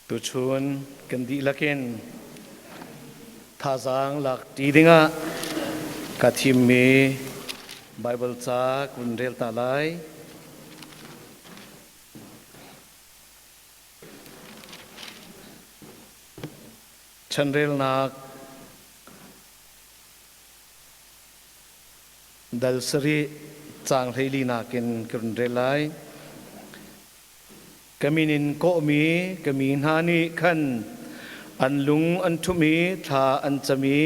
Tuchun kan dihlak in thazaang lak ṭi dingah ka thimmi Baibal ca kun rel ta lai. Chanrelnak dal sarih caang 14 nakin ka run rel lai. Ka min in kawhmi ka mi hna nih khan an lung an ṭhumh i thla an cam i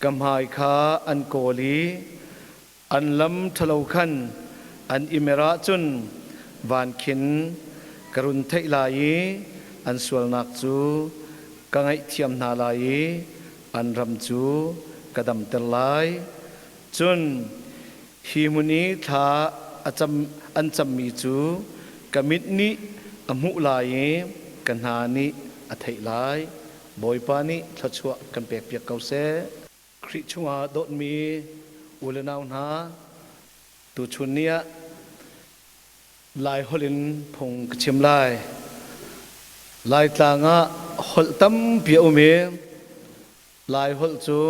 ka hmai kha an kawl i an lam ṭhalo khan an i mer ahcun van khin ka run theih lai i an sualnak cu ka ngaihthiam hna lai i an ram cu ka damter lai. Cun hi hmun i thla a cam, an cammi cu ka mit nih a hmuh lai i ka hna nih a theih lai. Bawipa nih thluachuah kan pekpiak ko seh. Khrih chungah dawtmi u le nau hna, tuchun ni ah Lai holh in phung ka chim lai. Laitlang ah holh tampi a um i Lai holh cu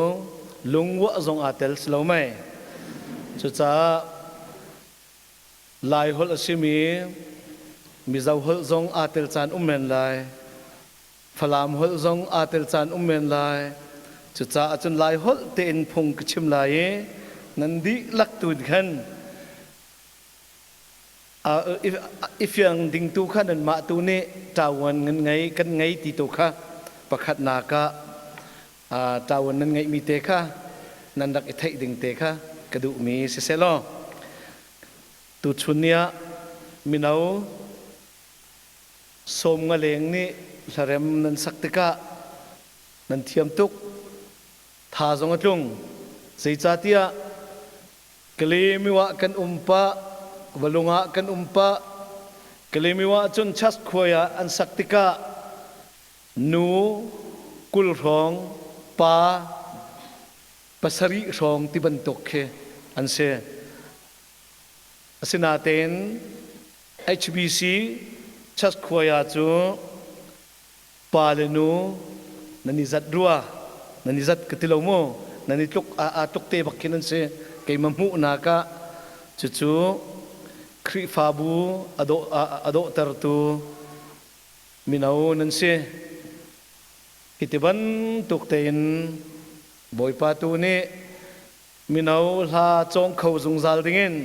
lungwah zong aa tel si lo mei. Cucaah Lai holh a simi Mizo holh zong aa tel caan um men lai. Falam holh zong aa tel caan um men lai. Cucaah cun Lai holh tein phung ka chim lai i nan dihlak tu in khan i fiang ding tu kha nanmah tu nih ṭavuan nan ngei kan ngei ti tu kha pakhatnak ah ṭavuan nan ngeihmi te kha nan rak i theih ding te kha ka duhmi siseh law tuchun ni ah mino sawm nga leng nih hlarem nan sak tikah nan thiam tuk tha zong a tlung zeicahtiah Kalemiwa kan um pah, Valung ah kan um pah. Kalemiwa cun chas khuai ah an sak tikah nu 20 hrawng, pa pasarih hrawng ti bantuk khi an si. Asinain HBC chas khuai ah cu pa le nu nan i zat rua nan i zat ka ti lo mu nan i tluk aa tluk te bak khin an si keimah hmuhnak ah cucu Khrihfabu a dawh a dawhtertu mino nan si hi ti bantuk tein Bawipa tu nih mino hla cawng kho zungzal dingin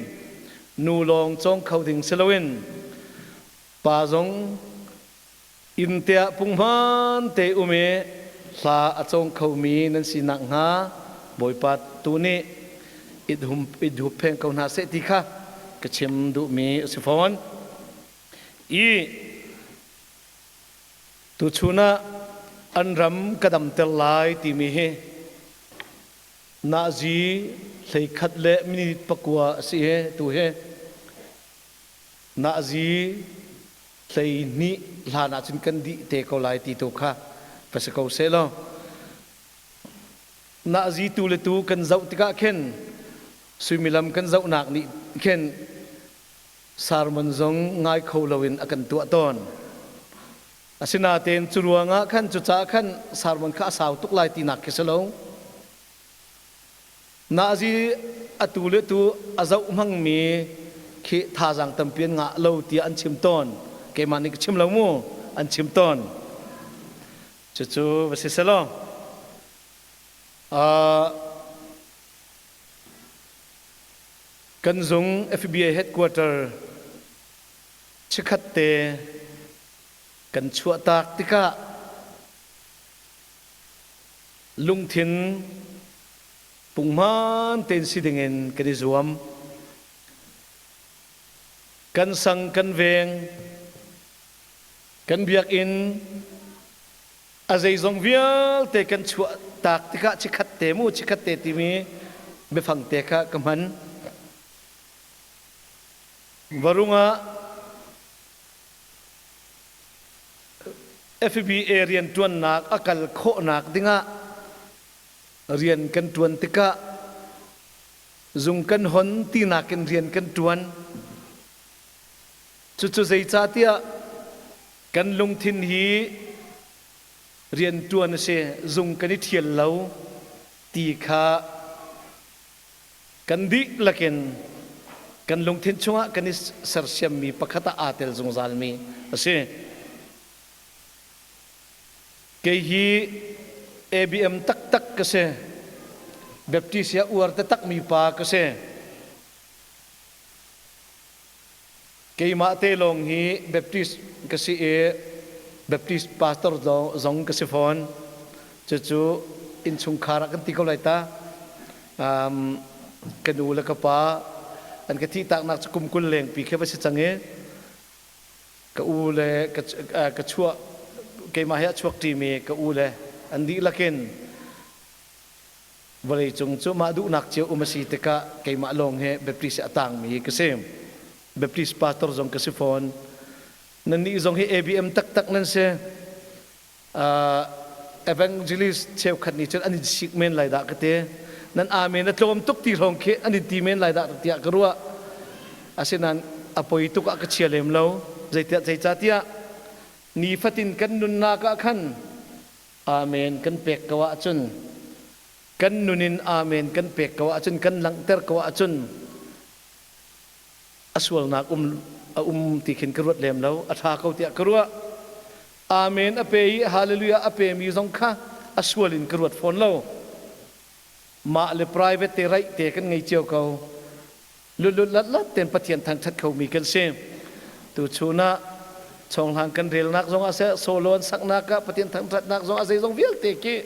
nu lawng cawng kho ding si loin pa zong Inn te ah punghman te um i hla a cawng khomi nan si nakhnga Bawipa tu nih i huppheng ko hna seh ti kha ka chim duhmi a si fawn. I tuchun ah an ram ka damter lai timi hi nazi 11 le minute 9 a si hi tu hi nazi 12 hlan ahcun kan dih te ko lai ti tu kha va si ko seh law nazi tu le tu kan zoh tikah khin suimilam kan zohnak nih khin sermon zong ngai kho loin a kan tuah tawn asinain cu ruangah khan cucaah khan sermon kha a sau tuk lai tinak khi si lo Nazi atu le tu a zoh hmangmi khi thazaang tampi an ngah lo tiah an chim tawn. Keimah nih ka chim lo mu, an chim tawn. Cucu va si selaw, kan zung FBI headquarter chikhat te kan chuahtak tikah lungthin punghman tein si dingin kan i zuam. Kan sang kan veng, kan biakinn, a zeizong vialte kan chuah tak tikah chikhat te mu chikhat te timi biafang te kha ka hman. Varung ah FBA rianṭuannak a kal khawhnak dingah rian kan ṭuan tikah zung kan hon tinak in rian kan ṭuan. Cucu zeicahtiah Kan lungthin hi rianṭuan a si, zung kan i ṭhial lo ti kha kan dihlak in kan lungthin chungah kan i sersiammi pakhat ah aa tel zungzalmi a si. Kei hi ABM taktak ka si. Baptist hi a uar taktakmi pa ka si. Keimah te lawng hi Baptist ka si i Baptist pastor zong ka si fawn. Cucu innchungkhar ah kan ti ko lai ta. Um, ka nu le ka pa an ka thihtaknak cu kum 20 lengpi khi va si cang i ka u le ka, ka chuah keimah he a chuak ṭimi ka u le an dihlak in Vawleicung cu mah duhnak cio um a si tikah keimah lawng hi Baptist a tangmi ka si. Baptist pastor zong ka si fawn. Nannih zong hi ABM taktak nan si. Uh, evangelist cheukhat nih cun an in sik men lai dah ka ti. Nan amen a tlawm tuk ti hrawng khi an in ti men lai dah tiah ka ruah. Asinain a poi tuk ah ka chia lem lo. Zeitiah zeicahtiah nifatin kan nunnak ah khan Amen kan pek ko ahcun kan nun in amen kan pek ko ahcun kan langhter ko ahcun a sualnak um a um ti khin ka ruat lem lo a ṭha ko tiah ka ruah. Amen a pe i hallelujah a pemi zong kha a sual in ka ruat fawn lo. Mah le private te raih te kan ngei cio ko. Lutlut latlat ten Pathian thangṭhat khomi kan si. Tuchun ah chonghlang kan relnak zong ah seh solo an saknak ah Pathian thangṭhatnak zong ah zeizong vialte khi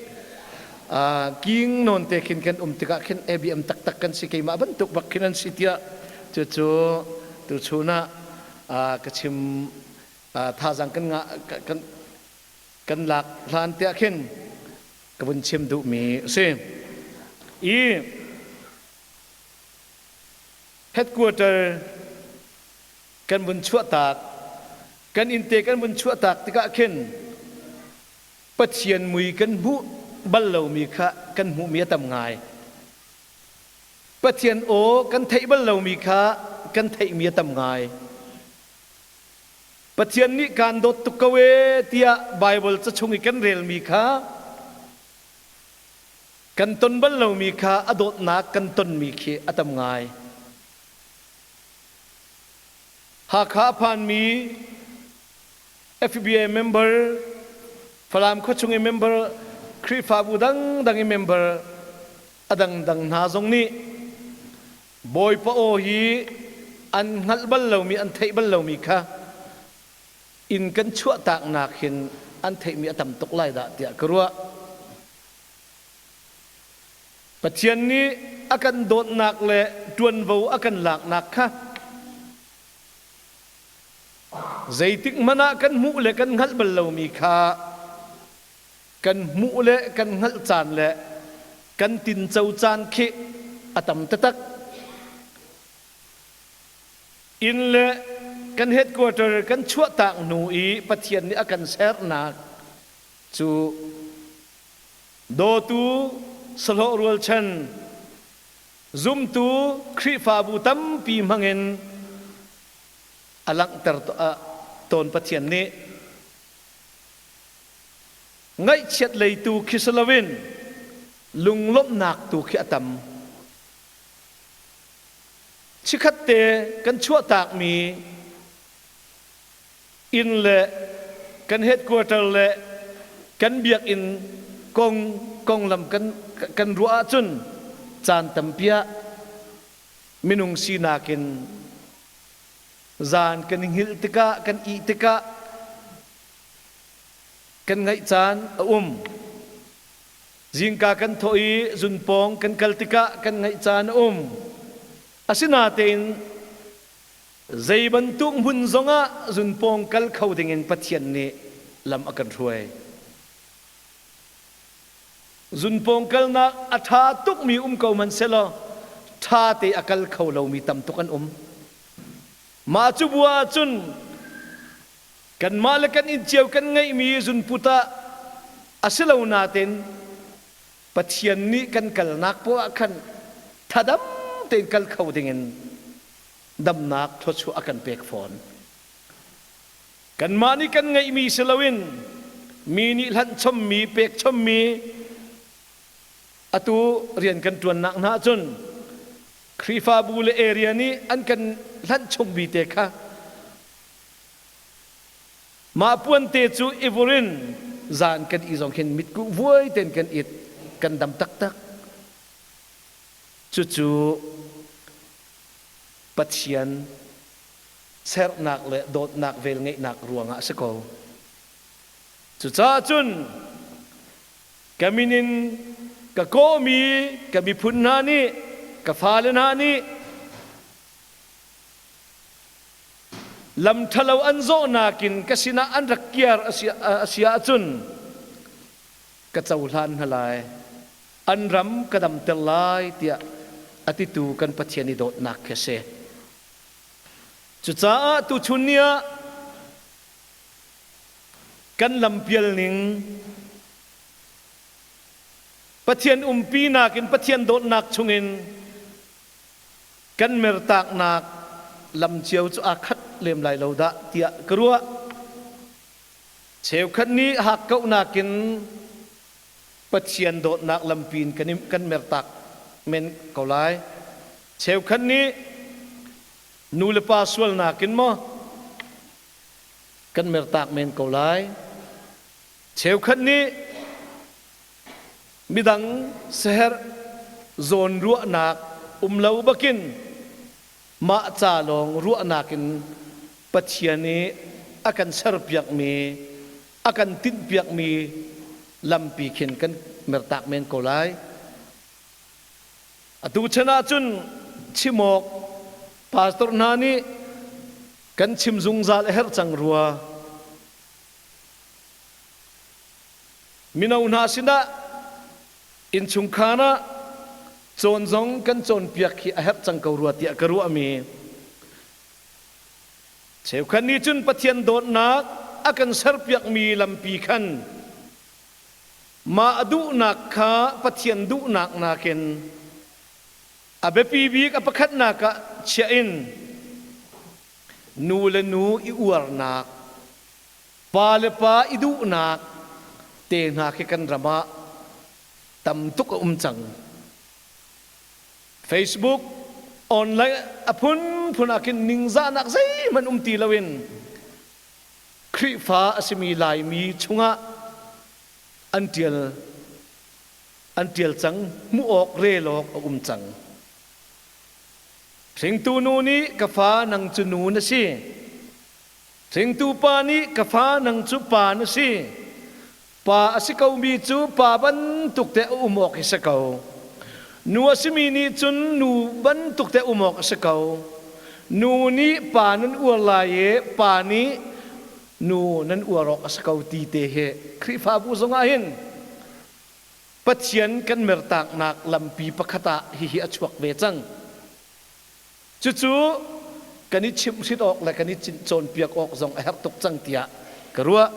king nawn te khin kan um tikah khin ABM taktak kan si keimah bantuk bak khin an si tiah cucu tuchun ah ka chim thazang kan ngah kan kan lak hlan tiah khin ka vun chim duhmi a si. I Headquarter kan vun chuahtak, kan innte kan vun chuahtak tikah khin Pathian mui kan hmuh bal lomi kha kan hmuhmi a tam ngai. Pathian aw kan theih bal lomi kha kan theihmi a tam ngai. Pathian nih kaan dawt tuk ko ee tiah Baibal ca chung i kan relmi kha Kan ton bal lomi kha a dawtnak kan tonmi khi a tam ngai. Hakha a phanmi FBI member, Falam khuachung i member, Khrihfabu dangdang i member a dangdang hna zong nih Bawipa aw hi an hngalh bal lomi, an theih bal lomi kha inn kan chuahtaknak hin an theihmi a tam tuk lai dah tiah ka ruah. Pathian nih a kan dawtnak le ṭuanvo a kan laknak kha zeitik hmanh ah kan hmuh le kan hngalh bal lomi kha kan hmuh le kan hngalh caan le kan tinco caan khi a tam taktak. Inn le kan headquarter kan chuahtak hnu i Pathian nih a kan sernak cu Dawtu sahlawh rualchan, zumtu Khrihfabu tampi hmangin a langhter tawn Pathian nih ngaihchiat lei tu khi si loin lunglawmhnak tu khi a tam. Chikkhatte kan chuahtakmi inn le kan headquarter le kan biakinn kong konglam kan kan ruah ahcun caan tampi ah minung sinak in zan kan i hngilh tikah kan ih tikah kan ngaih caan a um. Zingka kan thawh i zunpawng kan kal tikah kan ngaih caan a um. Asinain Zei bantuk hmun zongah zunpawng kal kho dingin Pathian nih lam a kan hruai. Zunpawng kalnak a ṭha tukmi um ko hmanhsehlaw ṭha te a kal kho lomi tam tuk an um. Mah cu bu ahcun kanmah le kan inn cio kan ngeihmi zunput ah a si lo nain Pathian nih kan kalnak poah ah khan thadam tein kal kho dingin damnak thluachuah a kan pek fawn. Kanmah nih kan ngeihmi si loin mi nih hlanh chommi, pek chommi atu rian kan ṭuannak hna ahcun Khrihfabu le area nih an kan hlanh chungmi te kha mah puante cu i vur in zan kan i zong khin mitkuh vuai tein kan it, kan dam taktak. Cucu Pathian sernak le dawtnak velngeihnak ruangah a si ko. Cucaah cun ka min in ka kawhmi ka miphun hna nih ka fale hna nih lam ṭhalo an zawhnak in ka sinah an rak kiar a si ahcun ka cohlan hna lai, an ram ka damter lai tiah a titu kan Pathian i dawtnak khi a si. Cucaah tuchun ni ah kan lampial ning Pathian umpinak in Pathian dawtnak chungin kan mertaknak lam cio cu aa khat lem lai lo dah tiah ka ruah. Cheukhat nih hakkauhnak in Pathian dawtnak lampi in kan, kan mertak men ko lai. Cheukhat nih nu le pa sualnak in maw kan mertak men ko lai. Cheukhat nih midang seher zawn ruahnak um lo bakin mah ca lawng ruahnak in Pathian nih a kan serpiakmi, a kan tinhpiakmi lampi khin kan mertak men ko lai. Atu chan ahcun chim awk pastor hna nih kan chim zungzal a herh cang rua. Mino hna sinah innchungkhar ah cawn zong kan cawnpiak hi a herh cang ko rua tiah ka ruahmi. Cheukhat nih cun Pathian dawtnak a kan serpiakmi lampi khan mah duhnak kha Pathian duhnak nakin a biapi bik a pakhatnak ah chiah in nu le nu i uarnak, pa le pa i duhnak te hna khi kan ram ah tam tuk a um cang. Facebook online a phunphun ah khin ningzahnak zeihmanh um ti loin Khrihfa a simi Laimi chungah an ṭial an ṭial cang, hmuh awk rel awk a um cang. Hringtu nu nih ka fa nang cu nu na si. Hringtu pa nih ka fa nang cu pa na si. Pa a si komi cu pa bantuk te a um awk hi si ko. Nu a simi nih cun nu bantuk te um awk a si ko. Nu nih pa nan uar lai i pa nih nu nan uar awk a si ko ti te hi Khrihfabu zongah hin Pathian kan mertaknak lampi pakhat ah hihi a chuak ve cang. Cucu kan i chimhhrin awk le kan i cawnpiak awk zong a herh tuk cang tiah ka ruah.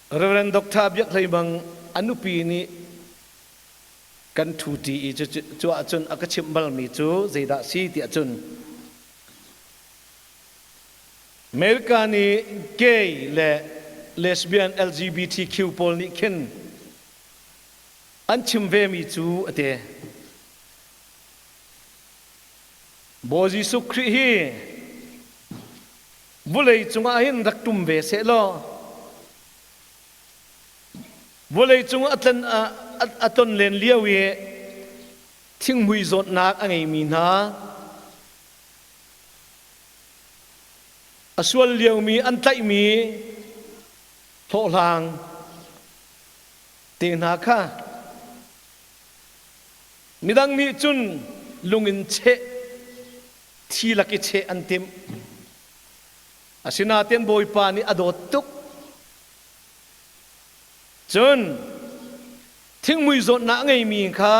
Reverend Dr. Biak Hlei Mang a nupi nih kan ṭhuṭi i cu ahcun a ka chimh balmi cu zeidah si tiah cun America nih gay le lesbian LGBTQ pawl nih khin an chim vemi cu a ti. Bawi Jesuh Khrih hi vulei cungah hin rak ṭum ve sehlaw vulei cung a tlan a ton len lio i thinghmui zawtnak a ngeimi hna a sual liomi an tlaihmi hlawhhlang te hna kha Midang nih cun lung in cheh, thi lak i cheh an timh. Asinain Bawipa nih a dawt tuk. Cun thingmui zawtnak a ngeimi kha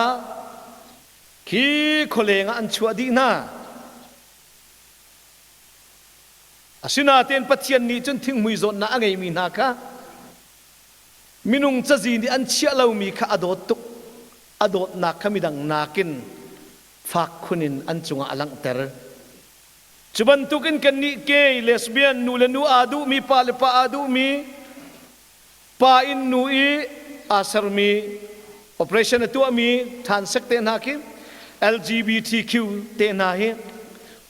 khi khualeng ah an chuah dih hna. Asinain Pathian nih cun thinghmui zawtnak a ngeimi hna kha Minung cazi nih an chiah lomi kha a dawt tuk. A dawtnak kha midang nakin Fak khun in an cungah a langhter. Cu bantukin kannih gay, lesbian, nu le nu aa duhmi, pa le pa aa duhmi, pa in nu i aa sermi, operation a tuahmi ṭhansek te hna khi LGBTQ te hna hi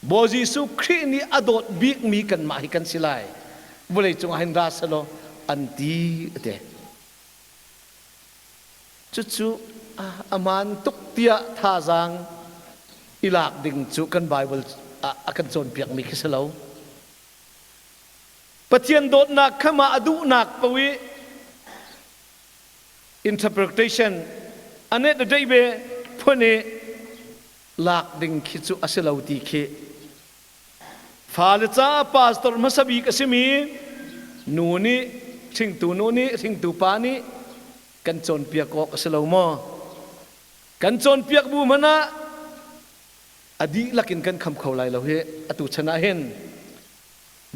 Bawi Jesuh Khrih nih a dawt bikmi kanmah hi kan si lai. Vawlei cungah hin ra selaw an ti a ti. Cucu a hmaan tuk tiah thazaang i lak ding cu kan Baibal ah a kan cawnpiakmi khi si lo. Pathian dawtnak kha mah a duhnak paoh i interpretation a net a deih ve phun i lak ding khi cu a si lo ti khi Fale caah pastor hmasa bik a simi nu nih hringtu nu nih hringtu pa nih kan cawnpiak awk a si lo maw? Kan cawnpiak bu hmanh ah a dihlak in kan kham kho lai lo hi atu chan ah hin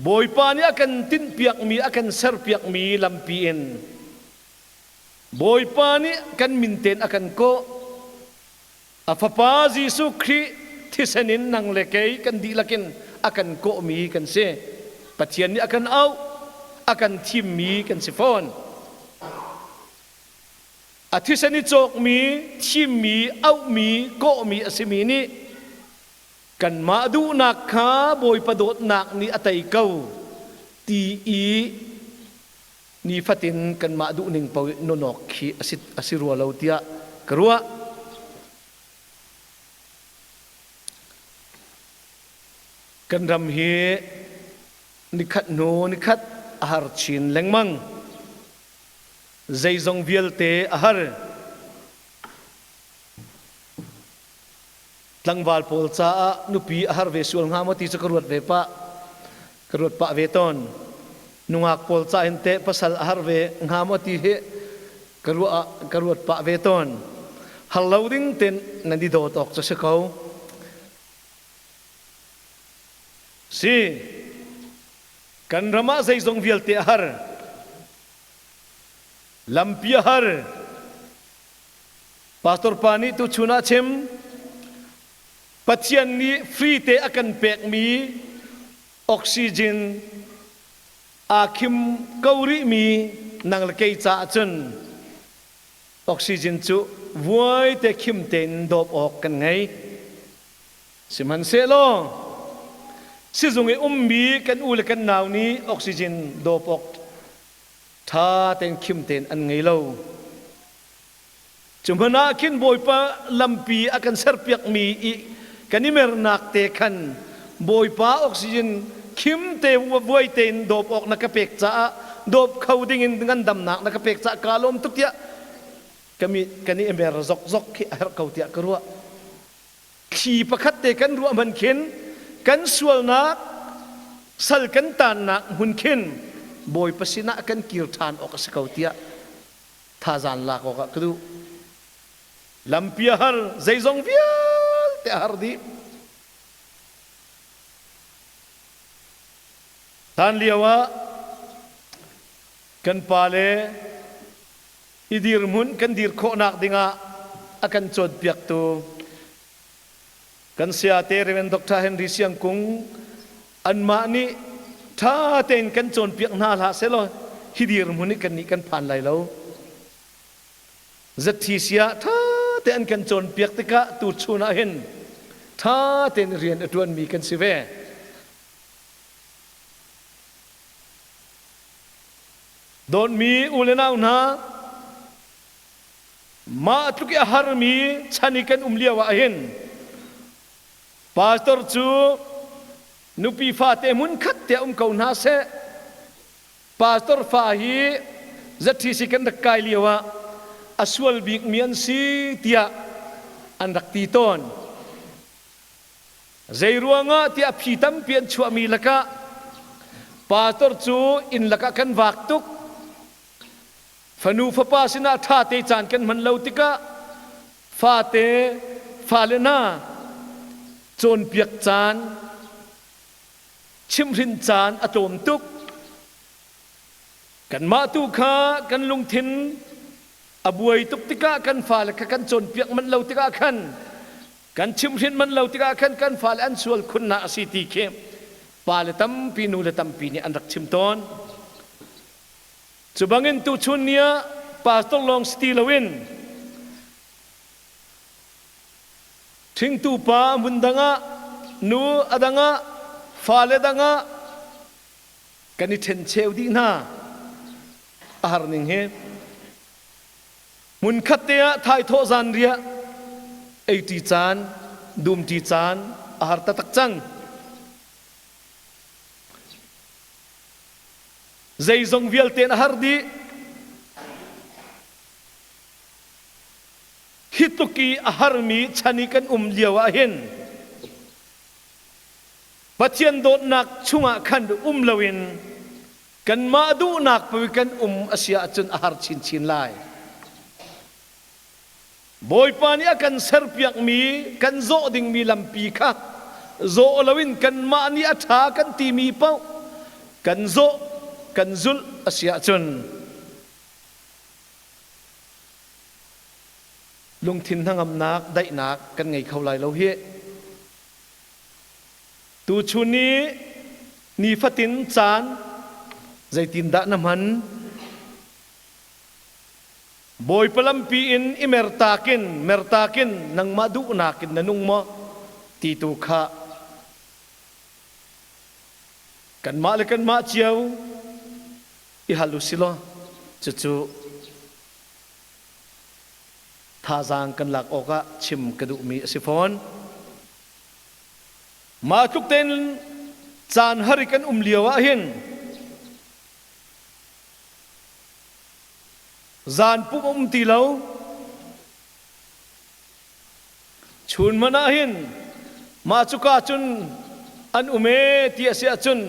Bawipa nih a kan tinhpiakmi a kan serpiakmi lampi in Bawipa nih kan min tein a kan kawh A Fapa Jesuh Khrih thisen in nang le kei kan dihlak in a kan kawhmi kan si. Pathian nih a kan auh, a kan thimmi kan si fawn. A thisen i cawkmi, thimmi, auhmi, kawhmi a simi nih kanmah duhnak kha Bawipa dawtnak nih a tei ko ti i nifatin kanmah duhning paoh nunawk khi a si rua lo tiah ka ruah. Kan ram hi nikhat hnu nikhat a har chin lengmang. Zeizong vialte a har. Tlangval pawl caah nupi a har ve sual hnga maw ti cu ka ruat ve pah. Ka ruat pah ve tawn. Nungak pawl ca hin teh pasal a har ve hnga maw ti hi ka ruah ah ka ruat pah ve tawn. Har lo ding ten nan i dawt awk cu si ko. Si, kan ram ah zeizong vialte a har. Lampi a har. Pastor pa nih tuchun ah chim Pathian nih free te a kan pekmi oxygen aa khim ko rihmi nang le kei caah cun oxygen cu vuai te khim tein dawp awk kan ngei. Sihmanhsehlaw sizung i ummi kan u le kan nau nih oxygen dawp awk ṭha tein khim tein an ngei lo. Cu hmanh ah khin Bawipa lampi a kan serpiakmi i kan i mernak te khan Bawipa oxygen khim te vuai tein dawp awk na ka pek caah dawp kho dingin ngandamnak na ka pek caah kaa lawm tuk tiah kan i mer zokzok khi a herh ko tiah ka ruah. Thli pakhat te kan ruah hmanh khin kan sualnak sal kan taannak hmun khin Bawipa sinah kan kir ṭhan awk a si ko tiah thazaan lak awkah ka duh. Lampi a har, zeizong vialte a har dih. Hlan lio ah kan pale i dirhmun kan dir khawhnak dingah a kan cawnpiaktu Kan sayate Rev. Dr. Henry Siang Kung anmah nih ṭha tein kan cawnpiak hna hlah sehlaw hi dirhmun hi kannih kan phan lai lo. ZTC ah ṭha tein an kan cawnpiak tikah tuchun ah hin ṭha tein rian a ṭuanmi kan si ve. Dawtmi u le nau hna, Mah tluk i a harmi chan i kan um lio ah hin pastor cu nupi fate hmunkhat te um ko hna seh. Pastor fa hi ZTC kan rak kai lio ah a sual bikmi an si tiah an rak ti tawn. Zei ruangah tiah phi tampi an chuahmi lakah pastor cu inn lakah kan vak tuk. Fanu fapa sinah ṭha te caan kan hman lo tikah fate fale hna cawnpiak caan chimhrin caan a tlawm tuk. Kanmah tu kha kan lungthin a buai tuk tikah kan fale kha kan cawnpiak manh lo tikah khan. Kan chimhhrin man lo tikah khan kan fale an sual khunnak a si ti khi pale tampi nule tampi nih an rak chim tawn. Cu bangin tuchun ni ah pastor lawng si ti loin Thingtu pa hmun dang ah, nu a dang ah, fale dang ah kan i ṭhencheu dih hna. A har ning hi. Hmunkhat te ah thaithawh zanriah eiṭi caan, dumṭi caan a har taktak cang. Zeizong vialte in a har dih. Hi tluk i a harmi chan i kan um lio ah hin Pathian dawtnak chungah khan um loin kanmah duhnak pawi kan um a si ahcun a har chinchin lai. Bawipa nih a kan serpiakmi kan zawh dingmi lampi kha zawh loin kanmah nih a ṭha kan timi paoh kan zawh kan zulh a si ahcun Lungthin hnangamnak, daihnak kan ngei kho lai lo hih. Tuchun i nifatin caan zeitindah na hman? Bawipa lampi in i mertak in mertak in nangmah duhnak in na nung maw ti tu kha kanmah le kanmah cio i hal u silaw cucu thazaang kan lak awkah chim ka duhmi a si fawn. Mah tluk tein caan har i kan um lio ah hin zan pum a um ti lo. Chun hmanh ah hin mah cuka cun an um ee ti a si ahcun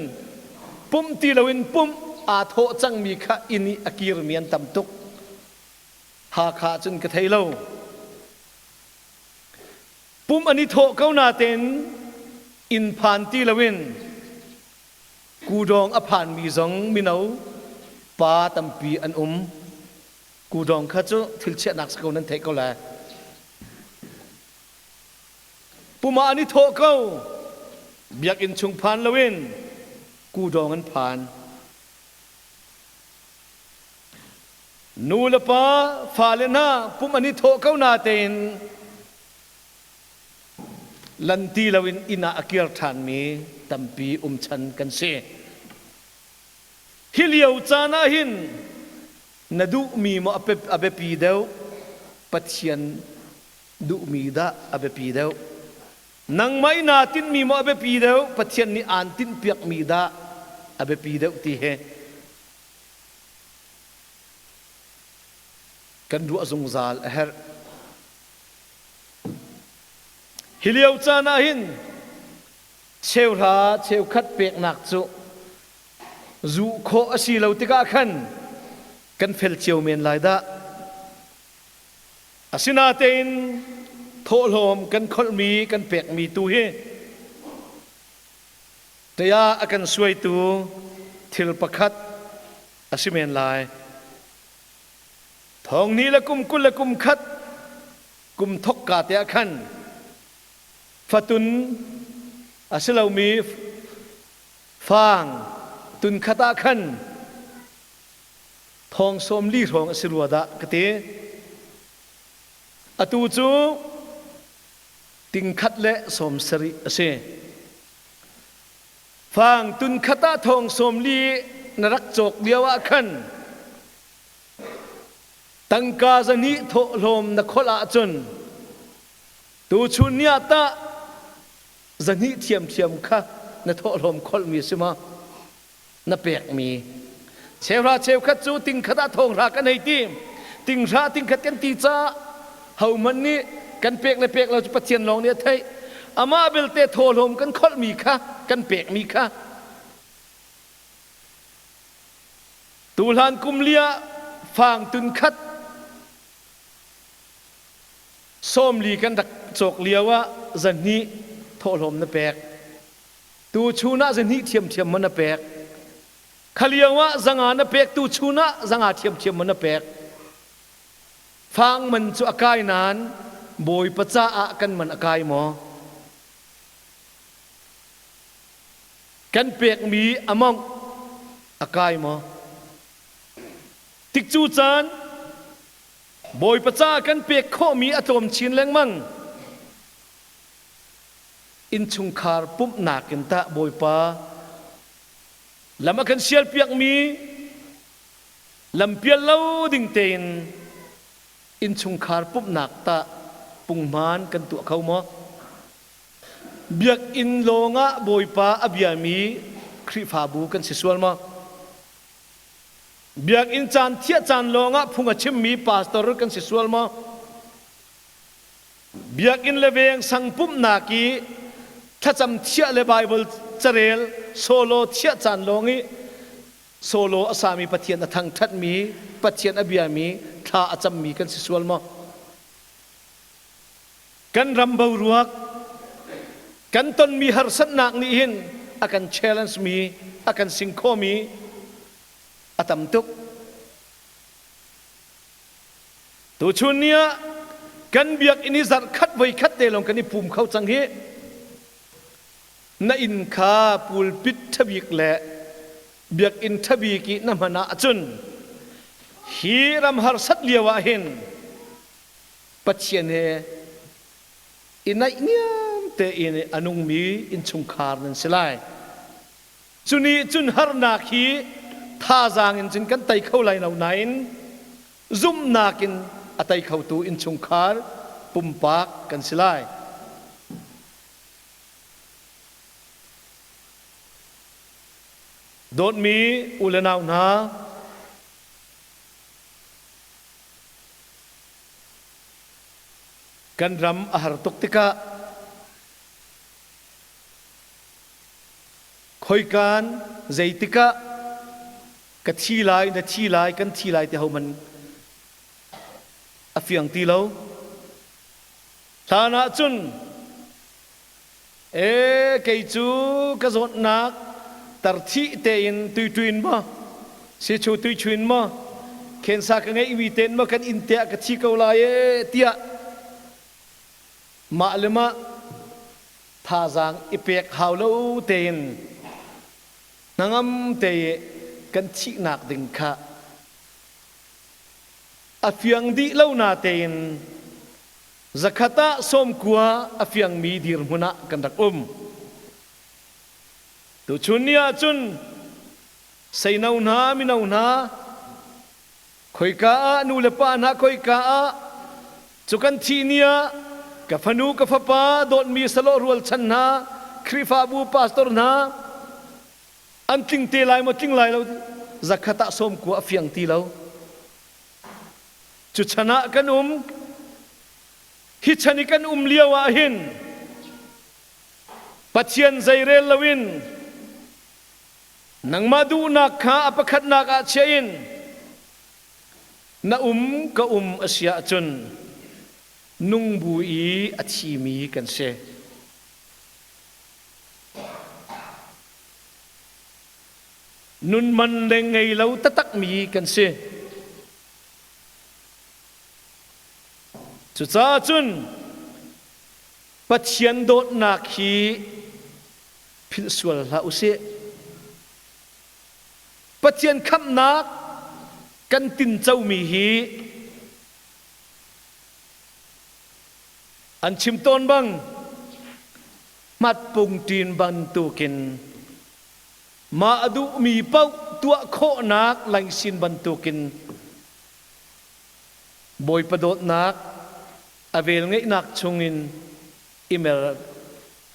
pumh ti loin pumh aa thawh cangmi kha inn i a kirmi an tam tuk. Hakha cun ka thei lo. Pumh an i thawh ko natein inn phan ti loin kudawng a phanmi zong mino pa tampi an um. Kudawng kha cu thil chiahnak si ko nan theih ko lai. Pum ah an i thawh ko. Biakinn chung phan loin kudawng an phan. Nu le pa fale hna pum an i thawh ko natein lan ti loin inn ah a kir ṭhanmi tampi um chan kan si. Hi lio caan ah hin na duhmi maw a biapi deuh Pathian duhmi dah a biapi deuh nangmah i naa tinhmi maw a biapi deuh Pathian nih aan tinhpiakmi dah a biapi deuh ti hi kan ruah zungzal a herh. Hi lio caan ah hin cheuhra cheukhat peknak cu zuh khawh a si lo tikah khan kan fel cio men lai dah. Asinatein thawhlawm kan kholhmi kan pekmi tu hi ṭaya a kan suaitu thil pakhat a si men lai. Thong ni le kum 20 le kum khat kum thokka te ah khan fatun a si lomi Fang tunkhat ah khan thong 40 hrawng a si rua dah ka ti. Atu cu tingkhat le 70 a si. Fang tunkhat ah thong 40 na rak cawk lio ah khan tangka zahnih thawhlawm na kholh ahcun tuchun ni ah tah zahnih ṭhiamṭhiam kha na thawhlawm kholhmi a si maw? Na pekmi. Cheuhra cheukhat cu tingkhat ah thawnghra kan hei ti. Tinghra tingkhat kan ti caah hohmanh nih kan pek le pek lo cu Pathian lawng nih a theih. Amah belte thawhlawm kan kholhmi kha kan pekmi kha tuhlan kum li ah fang tun khat 40 kan rak cawk lio ah zahnih thawhlawm na pek. Tuchun ah zahnih ṭhiamṭhiam maw na pek? Kha lio ah zanga na pek, tuchun ah zanga ṭhiamṭhiam maw na pek? Fang man cu a kai nain Bawipa caah kan man a kai maw? Kan pekmi amount a kai maw? Tikcu caan Bawipa caah kan pek khawhmi a tlawm chin lengmang. Innchungkhar pumhnak in tah Bawipa lam a kan sialpiakmi lampial lo ding tein innchungkhar pumhnak tah punghman kan tuah kho maw? Biakinn lawngah Bawipa a biami Khrihfabu kan si sual maw? Biakinn caan thiah caan lawngah phung a chimmi pastor kan si sual maw? Biakinn le veng sang pumhnak i thlacam thiah le Baibal carel solo thiah caan lawng i solo a sami Pathian a thangṭhatmi, Pathian a biami, thla a cammi kan si sual maw? Kan ram boruak, kan tonmi harsatnak nih hin a kan challenge mi, a kan sing khawmi a tam tuk. Tuchun ni ah kan biakinn i zarh khat voi khat te lawng kan i pum kho cang hi. Na inn kha pulpit ṭhabik le biakinn ṭhabik i na hman ahcun hi ram harsat lio ah hin Pathian he i naihniam tein a nungmi innchungkhar nan si lai. Cu nih cun harnak hi thazaang in cun kan tei kho lai lo nain zumhnak in a tei khotu innchungkhar pumpak kan si lai. Dawtmi u le nau hna, Kan ram a har tuk tikah khoikaan zeitikah ka thi lai, na thi lai, kan thi lai ti hohmanh a fiang ti lo. Hlan ahcun Ee, kei cu ka zawtnak tarthih tein tuituin maw, sichu tuichuin maw, khensa ka ngeihmi tein maw kan inn te ah ka thi ko lai ee tiah mah le mah thazaang i pek hau lo tein hnangam te i kan thihnak ding kha a fiang dih lo na tein Zakhat ah sawmkua a fiangmi dirhmun ah kan rak um. Tuchun ni ahcun seino hna, mino hna, khoika ah nu le pa hna khoika ah cu kan thih ni ah ka fanu ka fapa dawtmi salawh rualchan hna, Khrihfabu pastor hna an tling te lai maw tling lai lo zakhat ah sawmkua a fiang ti lo. Cu chan ah kan um. Hi chan i kan um lio ah hin Pathian zeirel loin nangmah duhnak kha a pakhatnak ah chia in na um ka um a si ahcun nung bu i a thimi kan si. Nun man le ngei lo taktakmi kan si. Cucaah cun Pathian dawtnak hi philh sual hlah usih. Pathian khamhnak kan tincomi hi an chim tawn bang hmatpungṭin bantukin Mah a duhmi paoh tuah khawhnak langsin bantukin Bawipa dawtnak a velngeihnak chungin i mer,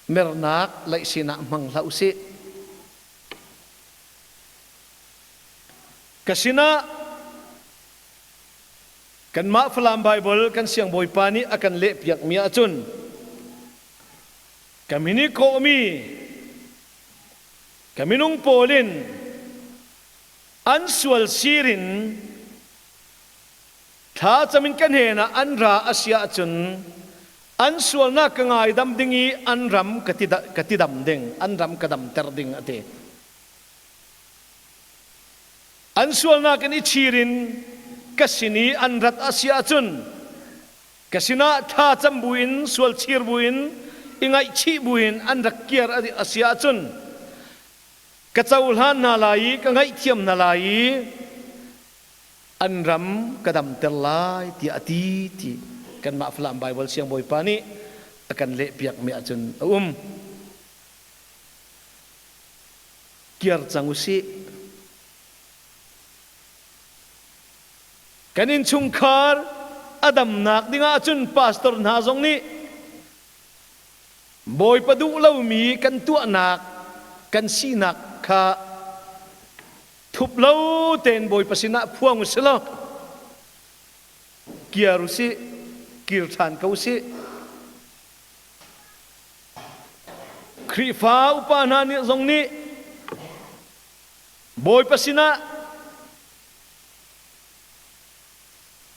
mernak laihsin ah hmang hlah usih. Ka sinah kanmah Falam Baibal kan siangbawipa nih a kan lehpiakmi ahcun ka min i kawhmi Ka minung pawl in an sual sir in thlacam in ka hnenah an ra a si ahcun an sualnak ka ngaidam ding i an ram ka ti, ka ti dam ding, an ram ka damter ding a ti. An sualnak in i chir in ka sin i an rat a si ahcun ka Ka sinah thla cam buin sual chir buin i ngaihchih buin an rak kiar a si ahcun ka cohlan hna lai i ka ngaihthiam hna lai i an ram ka damter lai tiah a ti ti kanmah Falam Baibal Siangbawipa nih a kan lehpiakmi ahcun a um. Kiar cang u sih. Kan innchungkhar a damnak dingah cun pastor hna zong nih Bawipa duh lomi kan tuahnak kan sinak kha thup lo tein Bawipa sinah phuang u sih law kiar u sih, kir ṭhan ko u sih. Khrihfa upa hna nih zong nih Bawipa sinah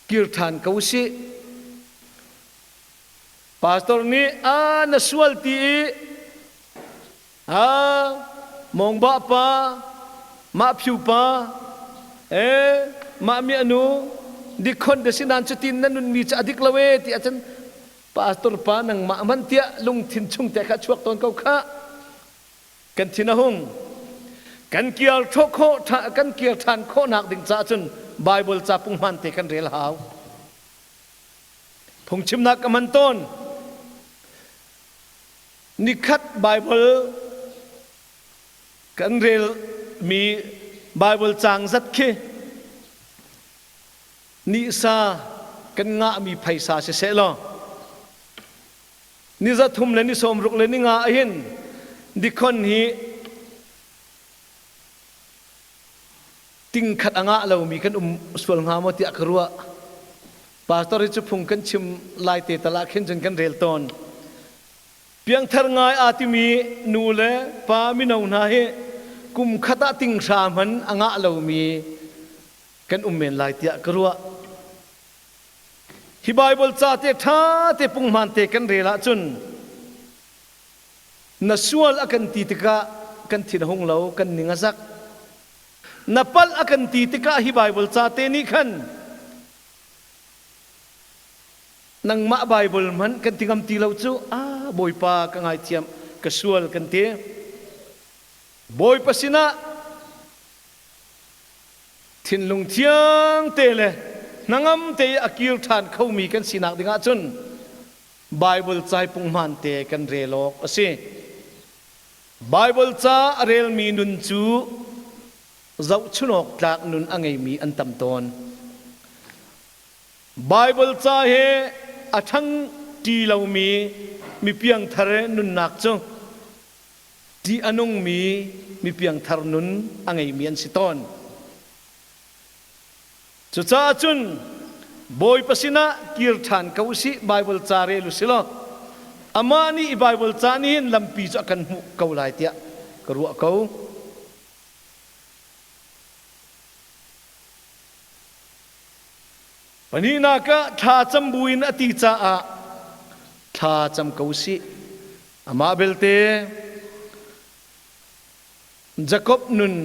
kir ṭhan ko usih. Pastor nih a na sual ti i a mawngba pa mah phiu pa e mah mi anu dikhon de sinan cutin na nunmi cu a dik lo e ti ahcun pastor pa nangmah man tiah lungthin chung te kha chuak tawn ko kha. Kan thin a hung. Kan kiar khawh kan kiar ṭhan khawhnak ding caah cun Baibal ca punghman te kan rel hau. Phungchimnak ka hman tawn. Nikhat Baibal kan rel mi Baibal caang zat khi nisa kan ngahmi phaisa siseh law Ni za thum le ni 60 le ni nga ahhin dikhon hi tingkhat a ngah lomi kan um sual hnga maw tiah ka ruah. Pastor hi cu phung kan chim lai te tal ah khin cun kan rel tawn. Piangthar ngai aa timi nu le pa mino hna hi kum khat ah tinghra hman a ngah lomi kan um men lai tiah ka ruah. Hi Baibal ca te ṭha te punghman te kan rel ahcun na sual a kan ti tikah kan thin a hung lo, kan ning a zak. Na palh a kan ti tikah hi Baibal ca te nih khan nangmah Baibal hmanh kan ti ngam ti lo cu ah Bawipa ka ngaithiam ka sual kan ti. Bawipa sinah Thinlung thiang te le hnangam te i a kir ṭhan khomi kan sinak ding ahcun Baibal cai punghman te kan rel awk a si. Baibal ca a relmi nun cu zohchunhawk tlak nun a ngeimi an tam tawn. Baibal ca he a ṭhang ṭi lomi mi piangthar nunnak cu ṭih a nungmi mi piangthar nun a ngeimi an si tawn. Cucaah cun Bawipa sinah kir ṭhan ko usih Baibal ca rel u si law amah nih i Baibal ca nih hin lampi cu a kan hmuh ko lai tiah ka ruah ko. Pahnihnak ah thla cam buin a ti caah thla cam ko usih. Amah belte Jakob nun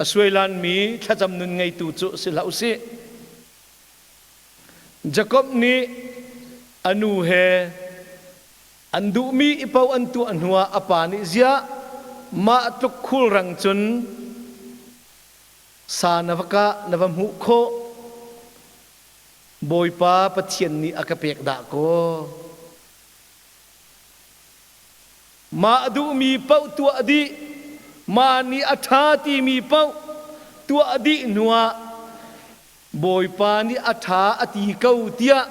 a suailanmi thlacam nun ngeitu cu si hlah usih. Jakob nih a nu he an duhmi i paoh an tuah hnuah a pa nih ziah mah tluk khulrang cun sa na va kah na va hmuh khawh Bawipa Pathian nih a ka pek dah kaw Mah duhmi paoh tuah dih, mah nih a ṭha timi paoh tuah dih hnuah Bawipa nih a ṭha a ti ko tiah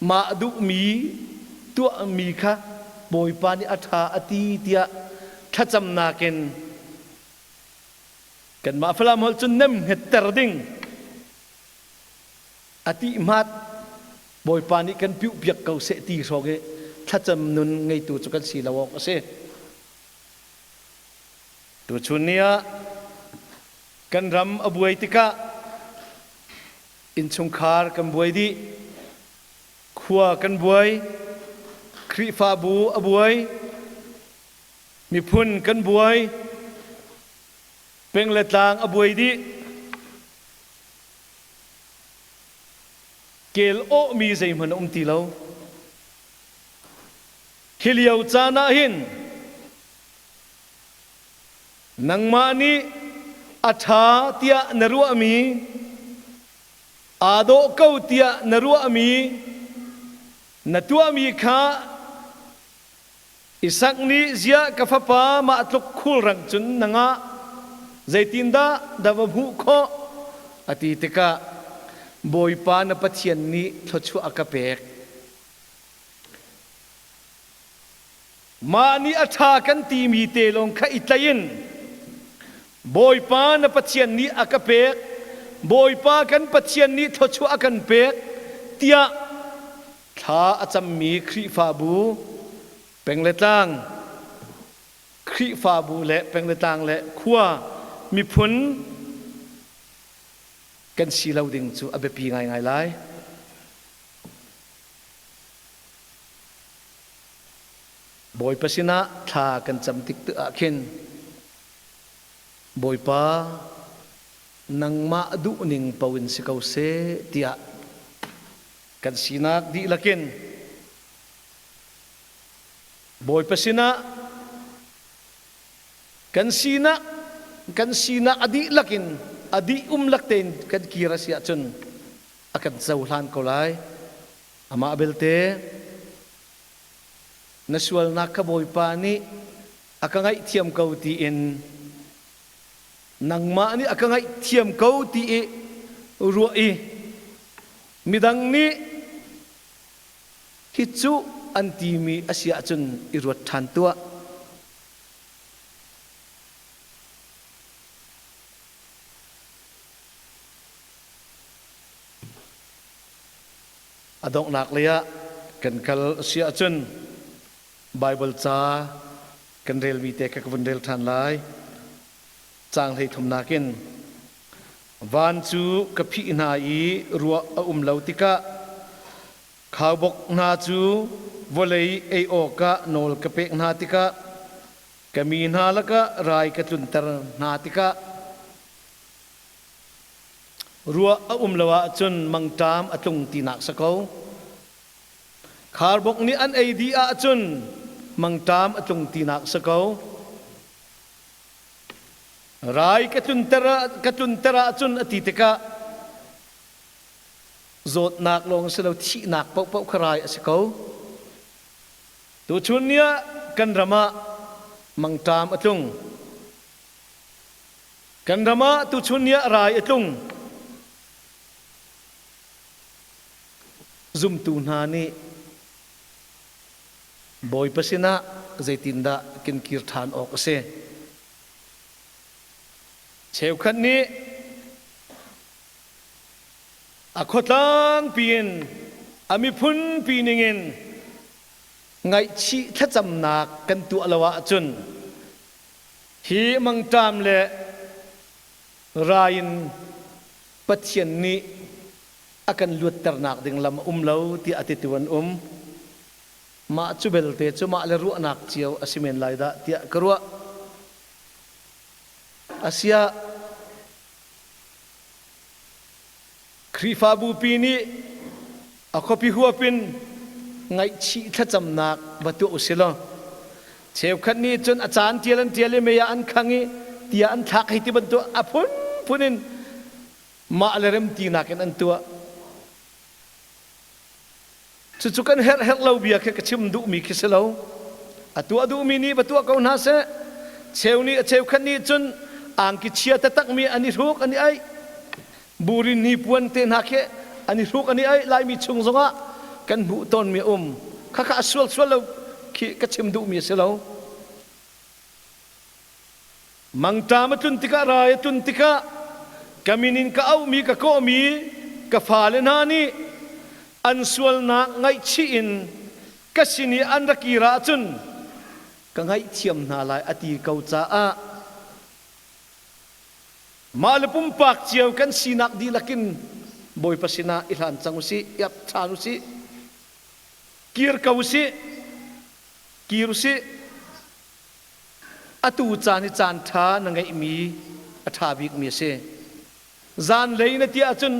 mah duhmi tuahmi kha Bawipa nih a ṭha a ti tiah thlacamnak in kanmah Falam holh cun nemhngetter ding a tihmat Bawipa nih kan piuhpiak ko seh ti hrawng i thlacam nun ngeitu cu kan si lo awk a si. Tuchun ni ah kan ram a buai tikah innchungkhar kan buai dih, khua kan buai, Khrihfabu a buai, miphun kan buai, peng le tlang a buai dih. Kel awhmi zeihmanh a um ti lo. Hi lio caan ah hin nangmah nih a ṭha tiah na ruahmi, aa dawh ko tiah na ruahmi, na tuahmi kha Isak nih ziah ka fapa mah tluk khulrang cun na ngah? Zeitindah na va hmuh khawh? a ti tikah Bawipa na Pathian nih thluachuah a ka pek. Mah nih a ṭha kan timi te lawng kha i tlaih in Bawipa na Pathian nih a ka pek, Bawipa kan Pathian nih thluachuah a kan pek tiah Thla a cammi Khrihfabu, peng le tlang, Khrihfabu le peng le tlang le khua, miphun kan si lo ding cu a biapi ngaingai lai. Bawipa sinah thla kan cam tik tu ah khin Bawipa nangmah duhning paoh in si ko seh tiah Kan sinak dihlak in Bawipa sinah kan sinak kan sinak a dihlak in a dih umlak tein kan kir a si ahcun a kan cohlan ko lai. Amah belte na sualnak kha Bawipa nih a ka ngaihthiam ko tiin nangmah nih a ka ngaihthiam ko ti i ruah i midang nih hi cu an timi a si ahcun i ruat ṭhan tuah. A donghnak lei ah kan kal a si ahcun Baibal ca kan relmi te kha ka vun rel ṭhan lai. Caang 33 in Van cu ka phih hna i ruah a um lo tikah khaubawk hna cu vawlei ei awkah nawl ka pek hna tikah ka mi hna lakah rai ka tlunter hna tikah ruah a um lo ahcun mangṭam a tlung tinak si ko. Kharbawk nih an ei dih ahcun mangṭam a tlung tinak si ko. Rai ka tlunter ka tlunter ahcun a ti tikah zawtnak lawng si lo thihnak paohpaoh kha rai a si ko. Tuchun ni ah kan ram ah mangṭam a tlung. Kan ram ah tuchun ni ah rai a tlung. Zumtu hna nih Bawipa sinah zeitindah kan kir ṭhan awk a si? Cheukhat nih a khuatlangpi in a miphunpi ningin ngaihchih thlacamnak kan tuah lo ahcun hi mangṭam le rai in Pathian nih a kan luatternak ding lam a um lo tiah a titu an um. Mah cu belte cu mah le ruahnak cio a si men lai dah tiah ka ruah. Asiah Khrihfabu pi nih a khuapi huap in ngaihchih thlacamnak va tuah usih law cheukhat nih cun a caan tial an tial i mei ah an khang i tia an thlak hei ti bantuk a phunphun in mah le remtinak in an tuah. Cucu kan herh herh lo bia khi ka chim duhmi khi si lo. A tuah duhmi nih va tuah ko hna seh. Cheu nih a cheukhat nih cun angki chia taktakmi an i hruk an i aih. Burin hnipuan te hna khi an i hruk an i aih Laimi chung zongah kan hmuh tawnmi a um. Khakha a sual sual lo khi ka chim duhmi a si lo. Mangṭam a tlun tikah rai a tlun tikah ka min in ka auhmi ka kawhmi ka fale hna nih an sualnak ngaihchih in ka sin i an ra kir ahcun ka ngaihthiam hna lai a ti ko caah mah le pumpak cio kan sinak dihlak in Bawipa sinah i hlan cang usih, i ap ṭhan usih, kir ko usih, kir usih. Atu caan hi caan ṭha na ngeihmi a ṭha bikmi a si. Zanlei na ti ahcun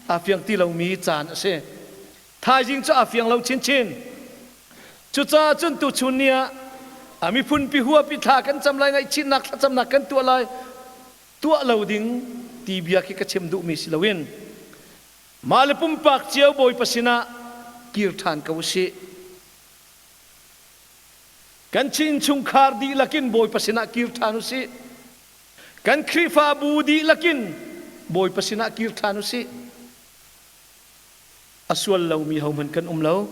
Aa fiang ti lomi caan a si. Thaizing cu aa fiang lo chinchin. Cucaah cun tuchun ni ah a miphunpi huap i thla kan cam lai, ngaihchihnak thlacamnak kan tuah lai, tuah lo ding ti bia khi ka chim duhmi si loin mah le pumpak cio Bawipa sinah kir ṭhan ko usih. Kan Chin chungkhar dihlak in Bawipa sinah kir ṭhan usih. Kan Khrihfabu dihlak in Bawipa sinah kir ṭhan usih. A sual lomi hohmanh kan um lo.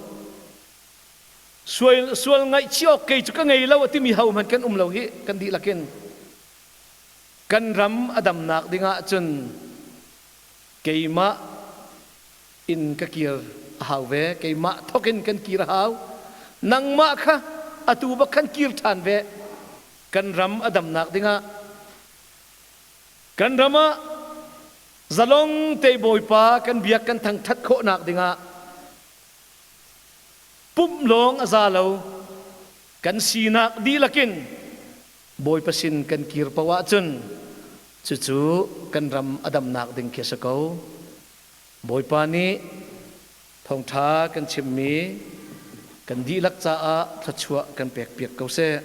Sual, sual ngaihchih awk kei cu ka ngei lo a timi hohmanh kan um lo hi kan dihlak in. Kan ram a damnak dingah cun keimah in ka kir a hau ve. Keimah thawk in kan kir a hau. Nangmah kha atu bak khan kir ṭhan ve. Kan ram a damnak dingah kan ram ah zalong te Bawipa kan biak kan thangṭhat khawhnak dingah pumh lawng a za lo. Kan sinak dihlak in Bawipa sin kan kir paoh ahcun cucu kan ram a damnak ding khi a si ko. Bawipa nih thawngṭha kan chimmi kan dihlak caah thluachuah kan pekpiak ko seh.